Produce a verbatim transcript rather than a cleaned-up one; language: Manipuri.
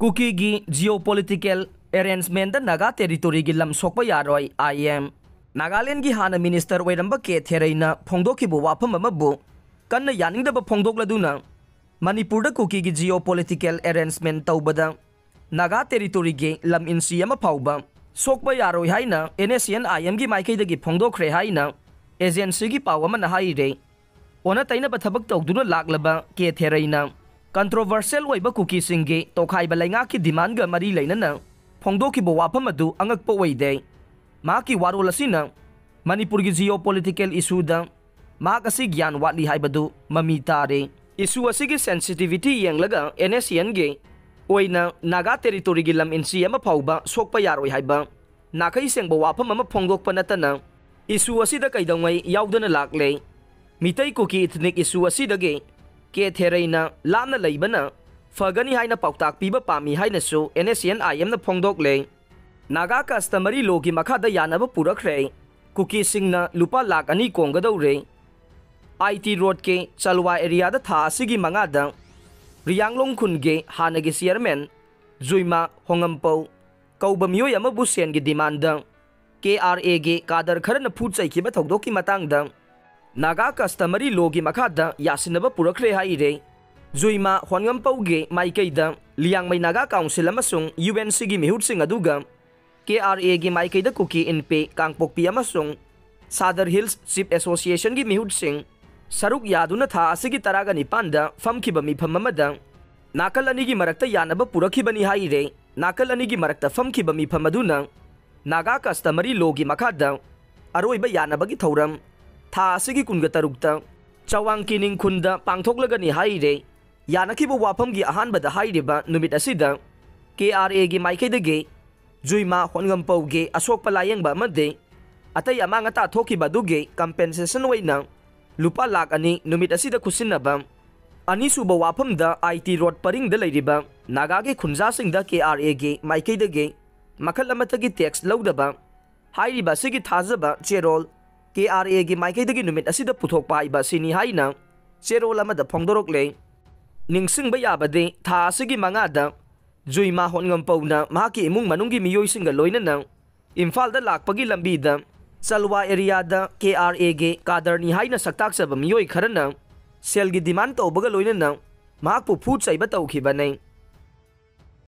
ꯀꯨꯀꯤꯒꯤ geopolitical arrangementꯇ ꯅꯥꯒꯥ territoryꯒꯤ ꯂꯝ ꯁꯣꯛꯄ ꯌꯥꯔꯣꯏ, I M꯫ ꯅꯥꯒꯥꯂꯦꯟꯒꯤ ꯍꯥꯟꯅ minister ꯑꯣꯏꯔꯝꯕ ꯀꯦ ꯊꯦꯔꯩꯅ ꯐꯣꯡꯗꯣꯛꯈꯤꯕ ꯋꯥꯐꯝ ꯑꯃꯕꯨ ꯀꯟꯅ ꯌꯥꯅꯤꯡꯗꯕ ꯐꯣꯡꯗꯣꯛꯂꯗꯨꯅ, ꯃꯅꯤꯄꯨꯔꯗ ꯀꯨꯀꯤꯒꯤ geopolitical arrangement ꯇꯧꯕꯗ ꯅꯥꯒꯥ territoryꯒꯤ ꯂꯝ inch ꯑꯃ ꯐꯥꯎꯕ ꯁꯣꯛꯄ ꯌꯥꯔꯣꯏ ꯍꯥꯏꯅ N S C N I Mꯒꯤ ꯃꯥꯏꯀꯩꯗꯒꯤ ꯐꯣꯡꯗꯣꯛꯈ꯭ꯔꯦ ꯍꯥꯏꯅ agencyꯒꯤ ꯄꯥꯎ ꯑꯃꯅ ꯍꯥꯏꯔꯦ꯫ ꯑꯣꯟꯅ ꯇꯩꯅꯕ ꯊꯕꯛ ꯇꯧꯗꯨꯅ ꯂꯥꯛꯂꯕ ꯀꯦ ꯊꯦꯔꯩꯅ controversial ꯑꯣꯏꯕ ꯀꯨꯀꯤꯁꯤꯡꯒꯤ ꯇꯣꯈꯥꯏꯕ ꯂꯩꯉꯥꯛꯀꯤ demandꯒ ꯃꯔꯤ ꯂꯩꯅꯅ ꯐꯣꯡꯗꯣꯛꯈꯤꯕ ꯋꯥꯐꯝ ꯑꯗꯨ ꯑꯉꯛꯄ ꯑꯣꯏꯗꯦ꯫ ꯃꯍꯥꯛꯀꯤ ꯋꯥꯔꯣꯜ ꯑꯁꯤꯅ ꯃꯅꯤꯄꯨꯔꯒꯤ geopolitical issueꯗ ꯃꯍꯥꯛ ꯑꯁꯤ ꯒ꯭ꯌꯥꯟ ꯋꯥꯠꯂꯤ ꯍꯥꯏꯕꯗꯨ ꯃꯃꯤ ꯇꯥꯔꯦ꯫ Issue ꯑꯁꯤꯒꯤ sensitivity ꯌꯦꯡꯂꯒ N S C Nꯒꯤ ꯑꯣꯏꯅ ꯅꯥꯒꯥ territoryꯒꯤ ꯂꯝ inch ꯑꯃ ꯐꯥꯎꯕ ꯁꯣꯛꯄ ꯌꯥꯔꯣꯏ ꯍꯥꯏꯕ ꯅꯥꯈꯩ ꯁꯦꯡꯕ ꯋꯥꯐꯝ ꯑꯃ ꯐꯣꯡꯗꯣꯛꯄ ꯅꯠꯇꯅ issue ꯑꯁꯤꯗ ꯀꯩꯗꯧꯉꯩ ꯌꯥꯎꯗꯅ ꯂꯥꯛꯂꯦ꯫ ꯃꯤꯇꯩ ꯀꯨꯀꯤ ethnic issue ꯑꯁꯤꯗꯒꯤ ꯀꯦ ꯊꯦꯔꯩꯅ ꯂꯥꯞꯅ ꯂꯩꯕꯅ ꯐꯒꯅꯤ ꯍꯥꯏꯅ ꯄꯥꯎꯇꯥꯛ ꯄꯤꯕ ꯄꯥꯝꯃꯤ ꯍꯥꯏꯅꯁꯨ N S C N I Mꯅ ꯐꯣꯡꯗꯣꯛꯂꯦ꯫ Naga customary lawꯒꯤ ꯃꯈꯥꯗ ꯌꯥꯅꯕ ꯄꯨꯔꯛꯈ꯭ꯔꯦ꯫ ꯀꯨꯀꯤꯁꯤꯡꯅ ꯂꯨꯄꯥ ꯂꯥꯈ ꯑꯅꯤ ꯀꯣꯡꯒꯗꯧꯔꯦ꯫ I T roadꯀꯤ ꯆꯜꯋꯥ areaꯗ ꯊꯥ ꯑꯁꯤꯒꯤ ꯃꯉꯥꯗ ꯔꯤꯌꯥꯡꯂꯣꯡ ꯈꯨꯟꯒꯤ ꯍꯥꯟꯅꯒꯤ chairman ꯖꯨꯏꯃꯥ ꯍꯣꯉꯝꯄꯧ ꯀꯧꯕ ꯃꯤꯑꯣꯏ ꯑꯃꯕꯨ ꯁꯦꯟꯒꯤ demandꯗ K R Aꯒꯤ cadre ꯈꯔꯅ ꯐꯨ ꯆꯩꯈꯤꯕ ꯊꯧꯗꯣꯛꯀꯤ ꯃꯇꯥꯡꯗ ꯅꯥꯒꯥ customary lawꯒꯤ ꯃꯈꯥꯗ ꯌꯥꯁꯤꯟꯅꯕ ꯄꯨꯔꯛꯈ꯭ꯔꯦ ꯍꯥꯏꯔꯦ꯫ ꯖꯨꯏꯃꯥ ꯍꯣꯉꯝꯄꯧꯒꯤ ꯃꯥꯏꯀꯩꯗ ꯂꯤꯌꯥꯡꯃꯩ ꯅꯥꯒꯥ council ꯑꯃꯁꯨꯡ U N Cꯒꯤ ꯃꯤꯍꯨꯠꯁꯤꯡ ꯑꯗꯨꯒ K R Aꯒꯤ ꯃꯥꯏꯀꯩꯗ ꯀꯨꯀꯤ ꯏꯟꯄꯦ ꯀꯥꯡꯄꯣꯛꯄꯤ ꯑꯃꯁꯨꯡ Sadar Hills Chief Associationꯒꯤ ꯃꯤꯍꯨꯠꯁꯤꯡ ꯁꯔꯨꯛ ꯌꯥꯗꯨꯅ ꯊꯥ ꯑꯁꯤꯒꯤ ꯇꯔꯥꯒ ꯅꯤꯄꯥꯟꯗ ꯐꯝꯈꯤꯕ ꯃꯤꯐꯝ ꯑꯃꯗ ꯅꯥꯀꯜ ꯑꯅꯤꯒꯤ ꯃꯔꯛꯇ ꯌꯥꯅꯕ ꯄꯨꯔꯛꯈꯤꯕꯅꯤ ꯍꯥꯏꯔꯦ꯫ ꯅꯥꯀꯜ ꯑꯅꯤꯒꯤ ꯃꯔꯛꯇ ꯐꯝꯈꯤꯕ ꯃꯤꯐꯝ ꯑꯗꯨꯅ ꯅꯥꯒꯥ customary lawꯒꯤ ꯃꯈꯥꯗ ꯑꯔꯣꯏꯕ ꯌꯥꯅꯕꯒꯤ ꯊꯧꯔꯝ ꯊꯥ ꯑꯁꯤꯒꯤ ꯀꯨꯟꯒ ꯇꯔꯨꯛꯇ ꯆꯋꯥꯡ ꯀꯤꯅꯤꯡ ꯈꯨꯟꯗ ꯄꯥꯡꯊꯣꯛꯂꯒꯅꯤ ꯍꯥꯏꯔꯦ꯫ ꯌꯥꯅꯈꯤꯕ ꯋꯥꯐꯝꯒꯤ ꯑꯍꯥꯟꯕꯗ ꯍꯥꯏꯔꯤꯕ ꯅꯨꯃꯤꯠ ꯑꯁꯤꯗ K R Aꯒꯤ ꯃꯥꯏꯀꯩꯗꯒꯤ ꯖꯨꯏꯃꯥ ꯍꯣꯟꯉꯝꯄꯧꯒꯤ ꯑꯁꯣꯛꯄ ꯂꯥꯌꯦꯡꯕ ꯑꯃꯗꯤ ꯑꯇꯩ ꯑꯃꯥꯡ ꯑꯇꯥ ꯊꯣꯛꯈꯤꯕ ꯑꯗꯨꯒꯤ compensation ꯑꯣꯏꯅ ꯂꯨꯄꯥ ꯂꯥꯈ ꯑꯅꯤ ꯅꯨꯃꯤꯠ ꯑꯁꯤꯗ ꯈꯨꯠꯁꯤꯟꯅꯕ꯫ ꯑꯅꯤꯁꯨꯕ ꯋꯥꯐꯝꯗ I T road ꯄꯔꯤꯡꯗ ꯂꯩꯔꯤꯕ ꯅꯥꯒꯥꯒꯤ ꯈꯨꯟꯖꯥꯁꯤꯡꯗ K R Aꯒꯤ ꯃꯥꯏꯀꯩꯗꯒꯤ ꯃꯈꯜ ꯑꯃꯠꯇꯒꯤ tax ꯂꯧꯗꯕ꯫ ꯍꯥꯏꯔꯤꯕ ꯑꯁꯤꯒꯤ ꯊꯥꯖꯕ ꯆꯦꯔꯣꯜ K R Aꯒꯤ ꯃꯥꯏꯀꯩꯗꯒꯤ ꯅꯨꯃꯤꯠ ꯑꯁꯤꯗ ꯄꯨꯊꯣꯛꯄ ꯍꯥꯏꯕ ꯑꯁꯤꯅꯤ ꯍꯥꯏꯅ ꯆꯦꯔꯣꯜ ꯑꯃꯗ ꯐꯣꯡꯗꯣꯔꯛꯂꯦ꯫ ꯅꯤꯡꯁꯤꯡꯕ ꯌꯥꯕꯗꯤ ꯊꯥ ꯑꯁꯤꯒꯤ ꯃꯉꯥꯗ ꯖꯨꯏꯃꯥ ꯍꯣꯠꯉꯝꯄꯧꯅ ꯃꯍꯥꯛꯀꯤ ꯏꯃꯨꯡ ꯃꯅꯨꯡꯒꯤ ꯃꯤꯑꯣꯏꯁꯤꯡꯒ ꯂꯣꯏꯅꯅ ꯏꯝꯐꯥꯜꯗ ꯂꯥꯛꯄꯒꯤ ꯂꯝꯕꯤꯗ ꯆꯜꯋꯥ ꯑꯦꯔꯤꯌꯥꯗ ꯀꯦ ꯑꯥꯔ ꯑꯦꯒꯤ ꯀꯥꯗꯔꯅꯤ ꯍꯥꯏꯅ ꯁꯛꯇꯥꯛꯆꯕ ꯃꯤꯑꯣꯏ ꯈꯔꯅ ꯁꯦꯜꯒꯤ ꯗꯤꯃꯥꯟ ꯇꯧꯕꯒ ꯂꯣꯏꯅꯅ ꯃꯍꯥꯛꯄꯨ ꯐꯨ ꯆꯩꯕ ꯇꯧꯈꯤꯕꯅꯤ꯫